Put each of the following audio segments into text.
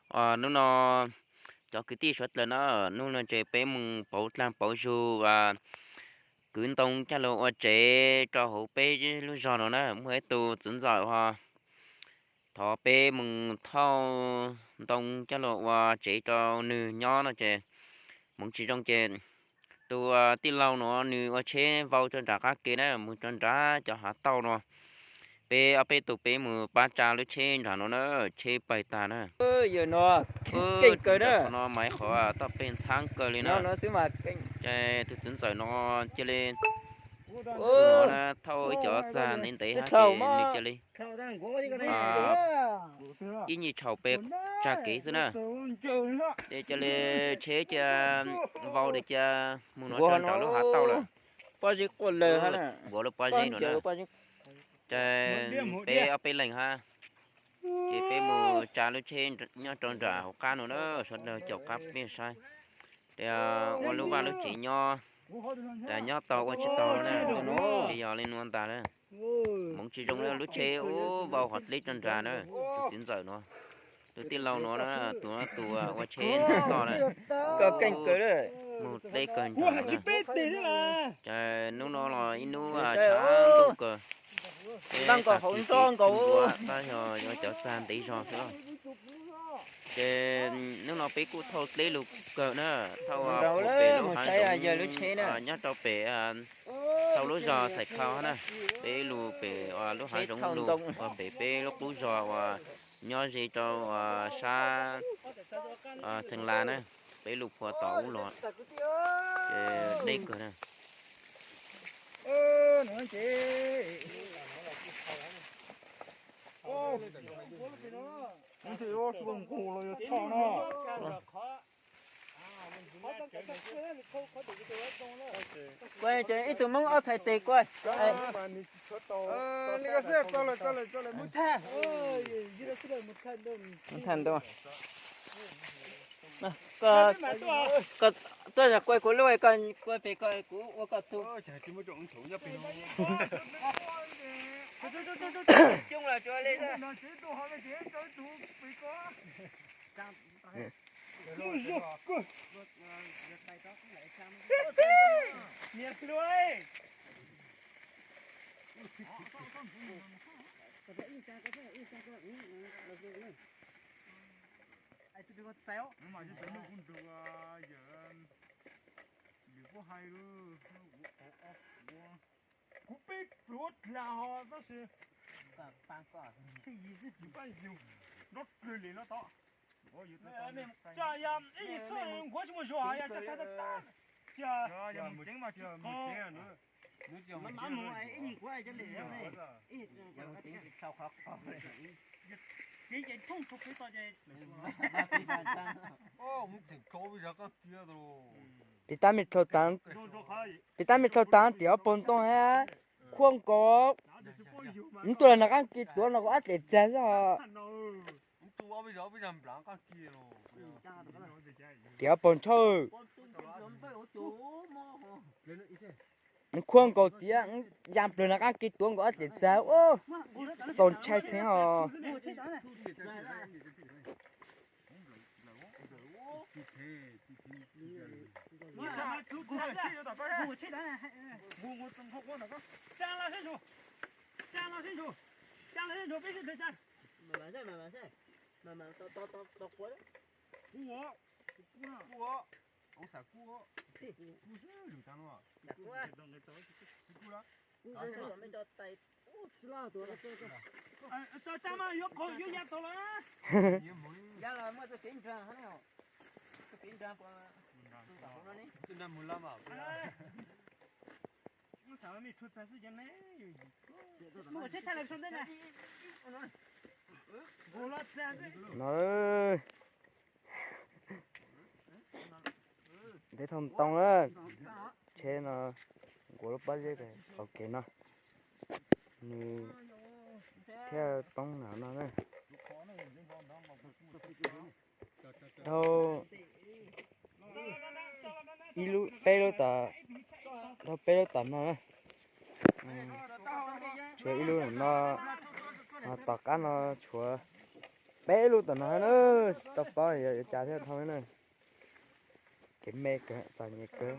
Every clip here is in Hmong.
Hnub no cov kwv tij suav dlawg na, hnub no ces peb mus pauv dlaag pauv zug, kwv ntoo coj lug ua tsev rau hauv peb lub zog no na. Muaj ib tug txiv ntxawm ho thov peb mus thauj ntoo coj lug ua tsev rau nwg nyob no ces hmoov tsis zoo ces tus tij laug nuav nwg ua tsheb vau rau nram qab ke na, mus rau nram cov hav tauj no. Peb ob peb tug peb mus pab tsa lub tsheb nram no na, tsheb pais tag na. Qhov no mas qhov toj peg ntxhaab kawg li na. Ces tus txiv ntxawm no cia li thauj ib cov txag ntev ntev hab ces nws cia li ib nyuag tshau peb tsa kev xwb na. Ces cia li tsheb cia vau ces cia mus no rau nram lub hav tauj lawm. Npuav lub pob zeb no na. Ces peb ob peb leeg hab, ces peb mus tsa lub tsheb nyob rau nram hauv qab no na, sawv daws caum qab peb saib. Ces ua lub vaj lub tsev nyob, nyob tau ua tsis tau na, ces yog li nuav ntag na. Hmoov tsis zoo na, lub tsheb ub vau qhov dleb rau nrad na. Tus txiv ntxawm no, tus tij laug no na, tus tus ua tsheb ntawm toj na, mus deb kawg nrad na. Ces hnub no los ib hnub tshav ntuj kawg, peb tsa tsis kev ua, tab yog yuav cov txag ntev zog xwb. Ces hnub no peb kuj thauj dleb lug kawg na, thauj pem lub hav zoov nyob rau pem, thauj lub zog Xais Khau na, peb lug pem lub hav zoov lug ua pem peb lub qub zog uas nyob ze rau sab Xeev Las na, peb lug phua tom ub los, ces deb kawg na. Ib tug Hmoob ob txhais tes kuv. Tuaj zam kuaj kuv lub, koj kuaj pem ko kuv ua koj tug. Kuv peb pluav dlaag hos tab sis yus pab yus nrov dlawg li no tod. Ib yig xwb nquav tsis muaj zog, yog tag tag tag, yog mus tsev mas tsis qo. Mus ib yig nquav cov li, ib yig ces thooj thaum peb tod ces. Peb tab mej dlhau taag, peb tab mej dlhau taag tim ob pog ntoo hab, khuaj nkaus. Nub tuaj los nag qaab ke tuav no kuv ab dlem txag xwb os. Tim ob pog ntshawb, khuaj nkaus tias ya nplawg nag qaab ke tuav nkaus ab dlem txag, txaus ntshai thiab os. No, peb thauj ntoo na, tsheb no nkuav lub pob zeb hauv kev no, nws thiaj poob no na. Dhau ib lub, peb lub tom, dhau peb lub tom no na. Tshuav ib lub no, tom qab no tshuav peb lub tom no na, tsis tau paub yog yuav cas thiab dhau na. Kev me kawg, txom nyem kawg.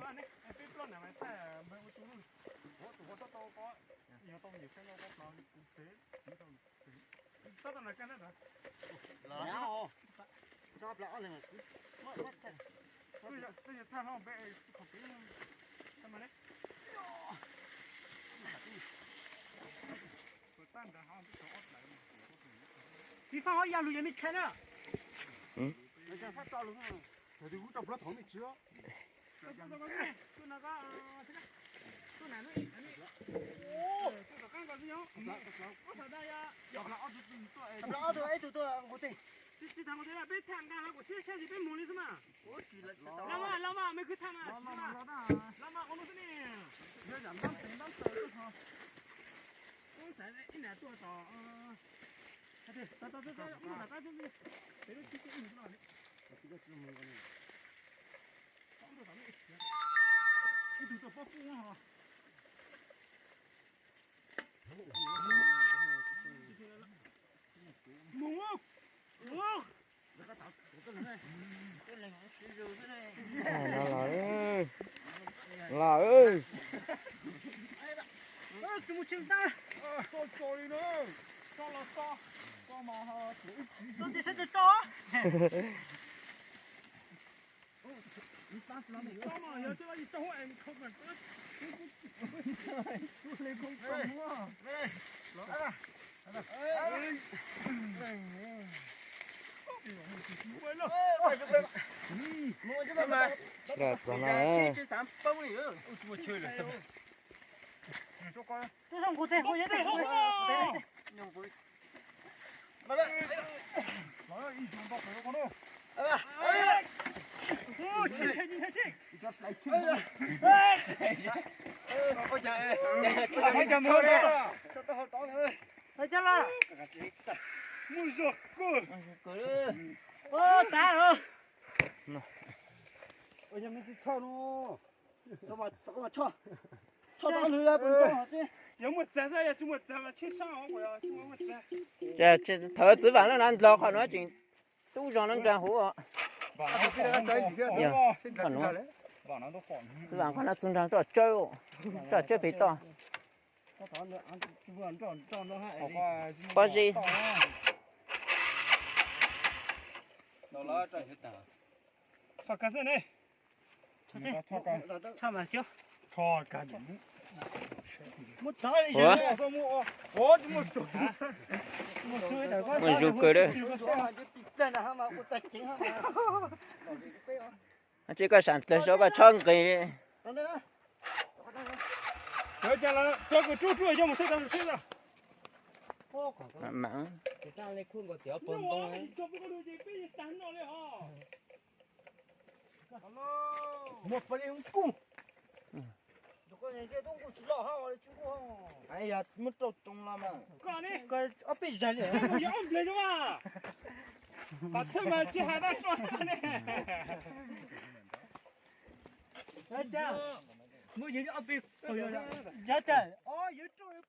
Tsis tau ob yam lus yog me khe na. Peb tham nqa los kuv siab siab ces peb mus li xwb mas. Los mas, los mas, mej kwv tham mas. Los mas, qhov no xwb ne. Kuv xav ib nam tuaj tom, tom qab, peb lub tsheb ib mus no. Ib tug tuaj pob kub ho. Mus. Los, los. Tsis los txog no. Mus zog kawg. Ua tas lawm. Yog muaj txav xwb, yog tsis muaj txav los tsheb sab os, yog tsis muaj txav. Thaum txiv vam loj na ndlo qhov nuav tseem tub zog na nraag huv. Txiv vam qhov nuav txug nraag txoj tsawb, txoj tsawb pem toj. Pob zeb. Ua, muaj zug kawg lawm. Tsis koj sam dlawg saib koj tshob nqis li. Muab peb li kuj. Yog muab rau tsoo los mas. Koj ob peb zag li. Muab yawg ob peb, yog tas, yawg rau